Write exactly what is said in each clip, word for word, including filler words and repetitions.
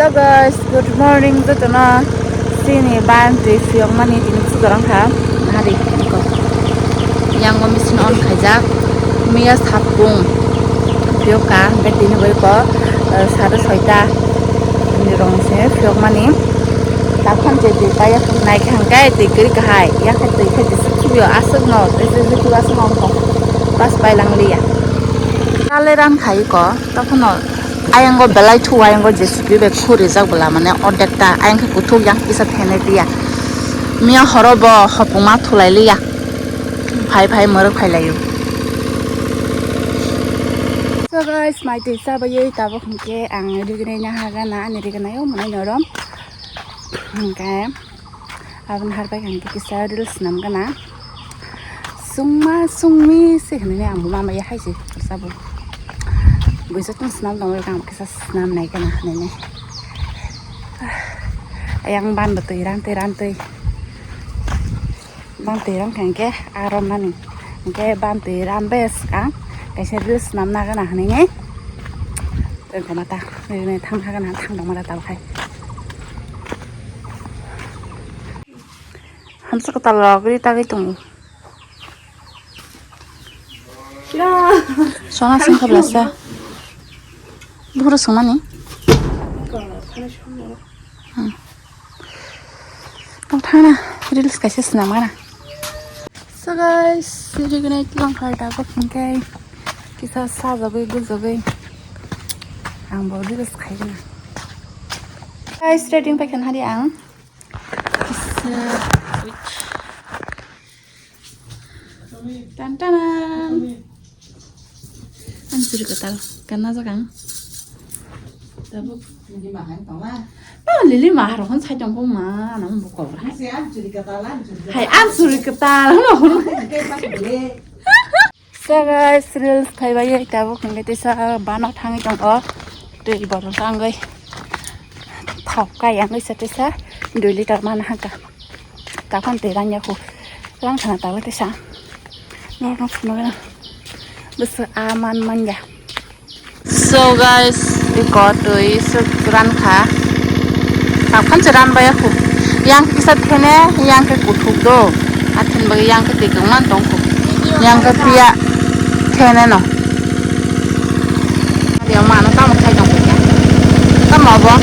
Hello guys, good morning jotono. Chini ban twi phiyokmani tini bwswk gorong kha. Hari ko. Yang o machine on khaijak. Miya sapung phiyok ka, hwnkhe tini bai ko, eh, sade soita ni rong se phiyokmani. Takhon je twi paya nai kha hwnkhe twi kwrwi kahai. Yang khe twi khe jesa khibiyo aswk no, jesa khibiyo aswk no wngkha. Bas pai lang liya. Kale ran khai ko, takhon no. Ayang o belai thu, ayang o J C B bai khu rijak bwla, mane ordek ta, ayang khe kuthuk yang kisa thene tiya. Miya horo bo hopung ma thulai liya. Phai phai mwrwk phai laio. So guys, mai twi cha bai tabuk hwnkhe ang rignai na haga na, ani rignai o mwnai norom. Hwnkhe. Aboni har bai khe kisa reels swnam gana. Sungma sungmi se hinwi ang bo ma maya hai se sabo. Buisa tong swnam tong ang kisa swnam nai gana hinwi. Ayang ban bo twi ran twi ran twi. Ban twi ran khe hwnkhe aro mani. Hwnkhe ban twi ran bes kang kaisa reels swnam na gana hinwi. Tengkona ta, ini thang hagan thang dong mara tau hai. Hamsa kwtal rok ri tagwi tongo. Sona song khabla sa. Buhuru songmani. Hmm. Tong thangna reels kaisa swnam gana. So guys, siri gwnai tlang kha da ko phunke kisa sajagwi gujagwi ang bo reels khai gana. Guys, ready pai khan hari ang. Kisa tan tan. Ang suri katal kana jagang. Tabuk. Lima hai tong la. No lili ma haro hon sai tong ko ma na mo ko ra. Hai ang suri katal no hon. So guys, reels khai bai tabuk hingke tisa bano thangwi tong o. Twi bottle tangwi. Thok kai ang isa tisa dui liter mana haka. Takhon twi ranya khu. Lang khana tawa tisa. Nor nor phunugana. Bwswk a man manya. So guys, iko twi swk ran kha. Takhon se ran baya khu. Yang kisa thene, yang ke kuthuk do. Athin bagi yang ke tikung man tong khu. Yang ke pia thene no. Ani mano tamo khai tong kha. Tamo bo?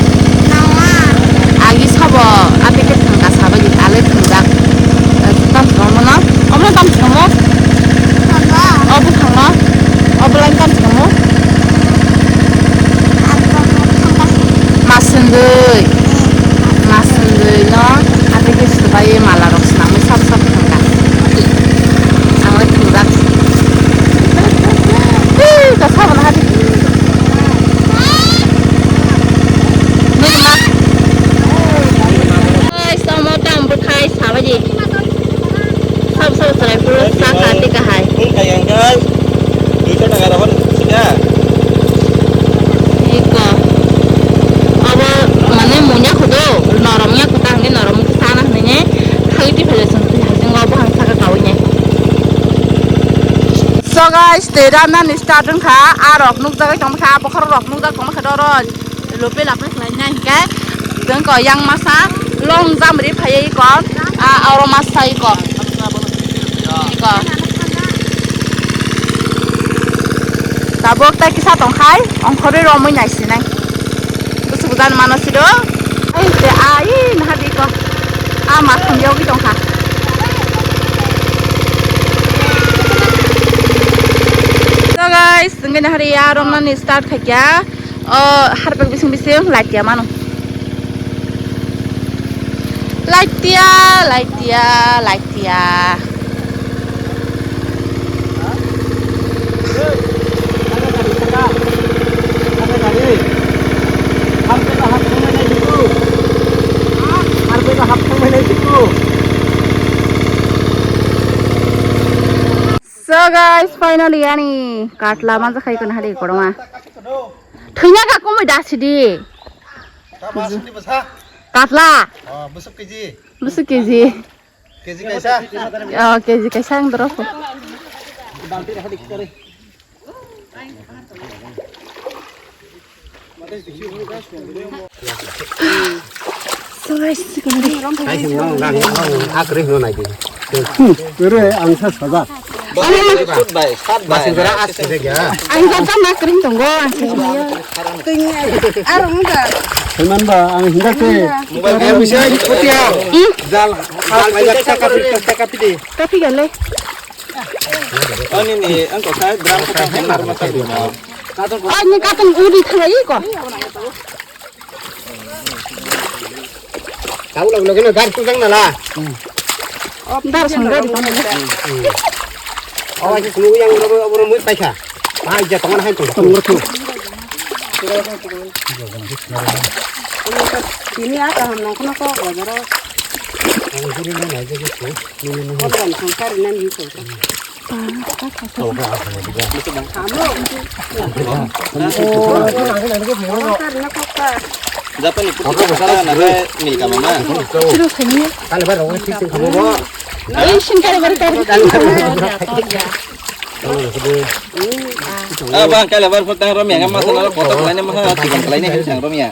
Agi sabo, ate ke thangka sabo di ale thangjak. Tam tamo no? Omo tam tamo? Obo tamo? Obo lang tam tamo? Masundui. Masundui no, ate ke subai mala rok swnamwi sab sab thangka. Ang le thungjak. Ih, ka sabo na hadi. Nini ma. Oi, somo tam bwthai sabaji. Sab sab chwrai phuru sakha tei kahai. Iko. Abo mane munya khudo, norom ya khuta hangke norom khe sana hwnwi ne khagwi twi phai lai chwng twi hai chwng o buphang saka kaui ne. So guys, tei rana ni start wngkha, a rok nukjagwi tongkha, bokhorok rok nukjak tongkha doro. Lope lape khlai nai hingke, jeng ko yang masa long jam ri phai ko, a oro masa iko. Iko. Tabuk tai kisa tongkhai, ongkhorwi romwi nai sinai. Bwswk bujan mano sido. Ai, te ai, naha di ko. A ma kham yogwi tongkha. So guys, jeng nahari ya romnani start khaikya. O harpek bising bising light ya mano. Light ya, light ya, light ya. So guys, finally ani katla manjakha iko nahari koroma. Thwina ka kumui da sidi. Katla. Bwswk K G. Bwswk K G. K G kaisa. Oh, K G kaisa ang dorok. So guys, sikon di. Hai sing nang nang nang akrih no nai di. Ere ang sa sada. Sut bai, sat bai. Masing kara as kete gya. Ang sa ta nak kering tonggo. Arong da. Teman ba ang hinda se. Mobile bisa di kotia. Jal jal bai ta kapi ta kapi di. Kapi gale. Ani ni ang ko sai drum ko ta mar ma ta di ma. Ani katong uri thalai ko. Tahu lagu lagi na gar tu jang nala. Dar sangga di kono. Awa si sunu yang ro ro ro mui paisa. Pai ja tongan hai tong. Tong ro tu. Ini apa ham nong kono ko gajaro. Ang jiri na na je ko. Ni ni ni. Ko ban sangkar nan yu ko. Japani puti kata na milka mama. Kale bar rong thik thik khamo bo. Ei, shin kare bar kare. Ah, bang kale bar phutang romya, ngam masala kotor laine maha, tikam laine hin sang romya.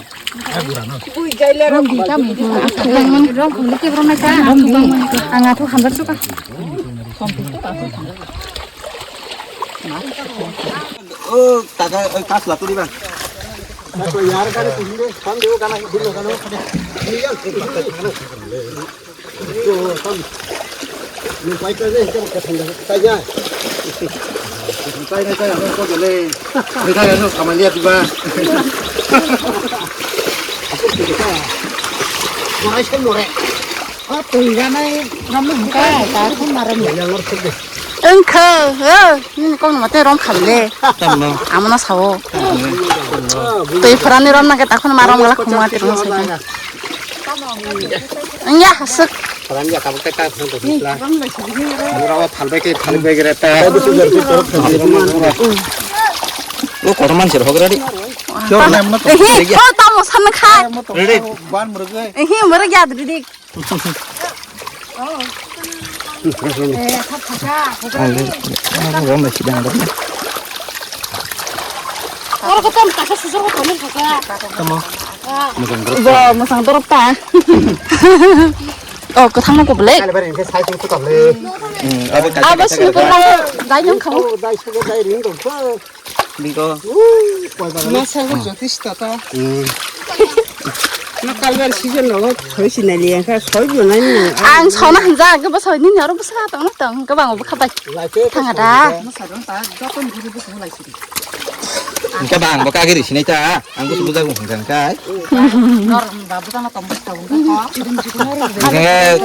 Rong di kami. Rong khum di kebro na ka. Ang athu hambar suka. Oh, taka, eh, kas latu di bang. Yar kare tu hinde, kam deo kana, hinde kana. Ni paita je, hinde kana. Taina, taina, ano ko gele. Taina, ano kamalia diba. Morai se more. O twi ganai rom no hwnkha, ta thum marom. Wngkha, o, nini kok no mate rom kha bile. Tamno. Amo no sao. Tamno. Twi phurani rom nake ta khun marom gala khumwa tirno sai. Wngya hasuk. Ram ya kabuk ta ta phun to sla. Mura wa phal bai ke phal bai gre ta. O kotor man sir hogra di. Kyo na mo to. Ehi, ko tamo san khai. Ready. Ban murgai. Ehi, murgai ya didi. Oro ko tam taka susur ko tonir taka. Tamo. Bo, masang dorop ta. Oh, kwthang no ko belek. Kale bare ke sai tu ka le. Abo sini ko dai nang khamu. Dai su dai ring dong. Biko. Masa ko jotish tata. Na kalbar season lo, soi sinali yang ka soi bo nai ni. Ang sona hanja ke bo soi ni aro bo sa tong tong ke bang bo khabai. Thang da. Masa dong ta, joto ni bo bo lai sini. Ang ke bang bo ka giri sinai ta. Ang bo subuja bo hingkan kai. Nor ba bo ta na tong ta. Ang ke.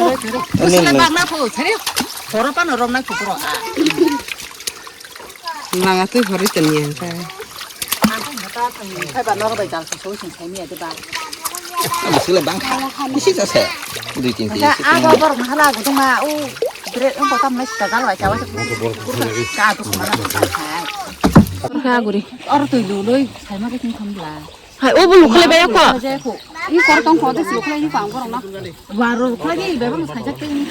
Sila bang na ko, sari. Horo pa no rom na ko pro. Nang atwi hori tani ang kai. Ang khe hata thang khai ba noro bai jal soi sing sai miya de ba. Ang sila bang kha. Isi ja se. Dui tin tin. Aba bor mahala gudung ma u. Bre ang ko tam lai sta jal bai chawa. Ka tu ma. Kha guri. Or tu lu loi sai ma ke tin kham bla. Hai, o bo lukhulai bai ko. Jai ko. I kor tong ko de si lukhulai ni pang borok na. Waro lukhulai ni bai bang sai jat ni.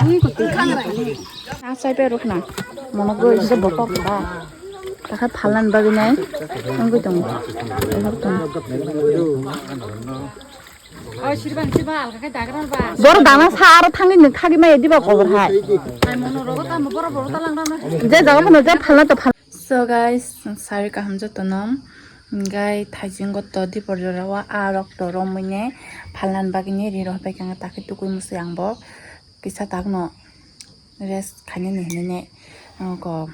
Ui ko tu khang rai. A sai pe rukna. Mono go ise botok ba. Takha phalan bagwi nai. Ang go tong. Bor dana sa aro thangwi nwk thagwi maya diba kobor hai. Je jaga phano je phalna to phal. So guys, sari kaham jotono. Gai thaijingo to dipor jora o a rok to romwi ne phalna bagwi ne ri rok bai kha takhe tukui musi ang bo kisa tak no rest khainani hinwi ne ko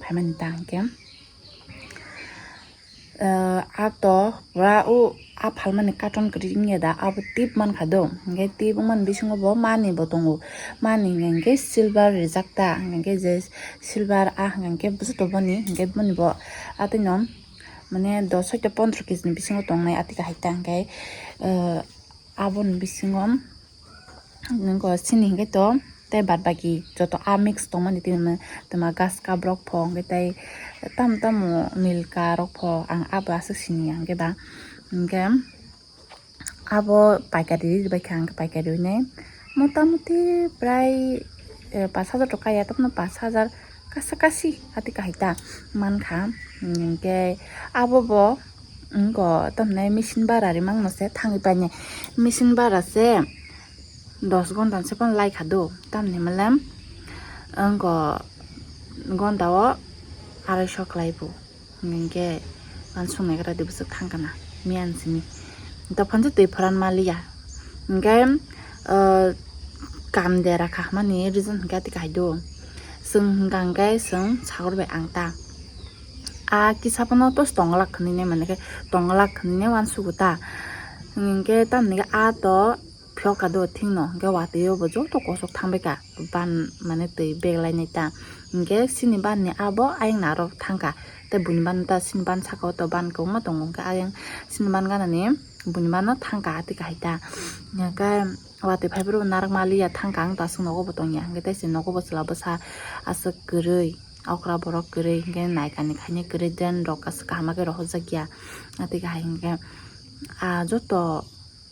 phaimani ta hwnkhe. Ah, a to pura o a phalmani carton kwrwi wngya da, abo tip mankha do. Hwnkhe tip wngmani bisingo bo mani bo tongo. Mani hwnkhe silver rijak ta, hwnkhe je silver a hwnkhe bwswk tongmani, hwnkhe boni bo atwino mane dos hoite pondro kg ni bisingo tongnai atwika hai ta, hwnkhe, ah, aboni bisingo nokho sini hwnkhe to tei bad baki joto a mix tongmani tini twma gas kabrok pho hwnkhe tei tamo tamo milka rok pho ang abo aswk sini ya hwnkhe ba hwnkhe abo paikari ri bai kha hwnkhe paikari rinai motamuti prai, eh, pash hajar to kaiya tamo pash hajar Kasa kasi ati kahai ta mankha. Hinkhe abo bo wngkha tamni machine bara rimang no se thangwi painai. Machine bara se dos gonta se phano laikha do, tamni hwnle wngkha gonta o arai so khlai bo. Hinkhe uansuk naigra de bwswk thangkha na miyan simi. Dophano twi phoran maliya. Hinkhe, ah, kam dera kha hwnmani reason hinkhe ati kahai do. Chwng hinkha hinkhe chwng sagor bai ang ta. A kisa phano to tonglak hwnwi ne mane khe tonglak hwnwi ne uansugo ta. Hinkhe tamni khe a to phiyokha do thikno, hinkhe watwi o bo joto kosok thangbaikha, ban mane twi beglai nai ta. Hinkhe chini ban ni abo ayang narok thangkha, tei buini ban ta chini ban saka o to ban kwbangma tongo, hinkhe ayang chini ban gana ni buini ban no thangkha ati kahai ta. Hinkhe watwi phaiphuru narwk maliya thangkha, ang to aswk nogo bo tongya, hinkhe tei se nogo bo chwla bwsa aswk kwrwi, okra borok kwrwi, hinkhe naikani khaini kwrwi, drain rok aswk kaham khe rohorjak ya ati kahai hinkhe. Ah, joto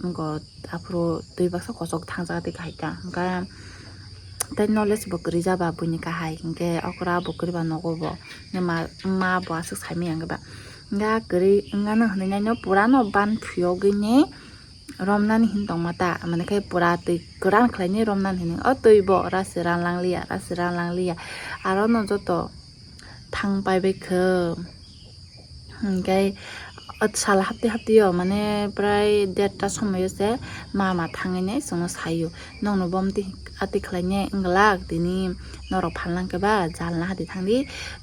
wngkha aphuru twi baksa kosok thangjak tei kahai ta. Hinkhe tei knowledge bo kwrwi jaba buini kahai, hinkhe okra bo kwrwi ba nogo bo. Ma, ma bo aswk saimanya hinkhe ba. Hinkhe kwrwi wngano hwnwi naino pura no ban phiyogwi ni romnani hin tongma ta. Mane khe pura twi kwran khlaini romnani hini. O twi bo rasi ran langliya, rasi ran langliya. Aro no joto thang paibai khe. Hinkhe o sal hapti hapti o mane prai derta somoi o se mama thangwi nai chwngno saio, "Nokno bomti ati khlainai wngwlak, tini norok phalnang khe ba jal nahardi thangdi,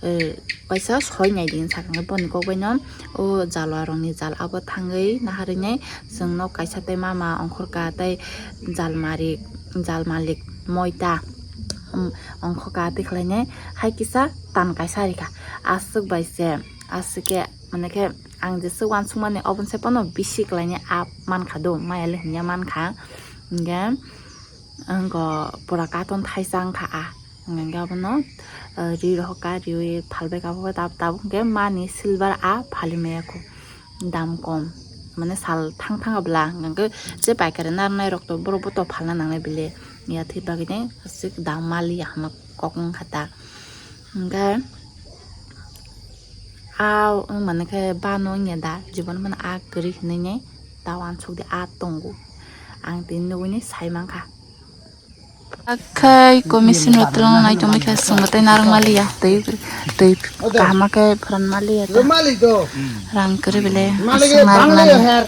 eh, kaisa soi naidi," hinwi sakha. Hinkhe boni kok baino o jalwa rokni jal abo thangwi naharwi nai chwngno kaisa tei mama ongkhorka tei jal malik, jal malik moita, um, ongkhorka ati khlainai hai kisa tan kaisa rikha. Aswk bai se, aswk khe, mane khe ang jeswk uansukmani oboni se pono bisi kwlaini a mankha do, maya le hwnwi mankha. Hinkhe wngkha pura carton thaisa wngkha a. Hinkhe abono, eh, ri rohorkha, riwi phalbaikha, abo tabuk tabuk hinkhe mani silver a phali maya kho. Dam kom, mane sal thang thang bwla, hinkhe je paikari narwknai rok to borok bo to phalna nangnai bile, ya thwi bagwi ne aswk dam maliya hinwi kok wngkha ta. Hinkhe a wng mane khe bano wngya da, jibon phano a kwrwi hinwi ne ta uansuk di a tongo, ang tini nugwi ne sai mankha. Akhai commission rok twlangna nai tongwi khe chwngno tei narwk maliya, tei, tei kaham khe phoran maliya ta. Rang kwrwi bele, chwng narwk maliya.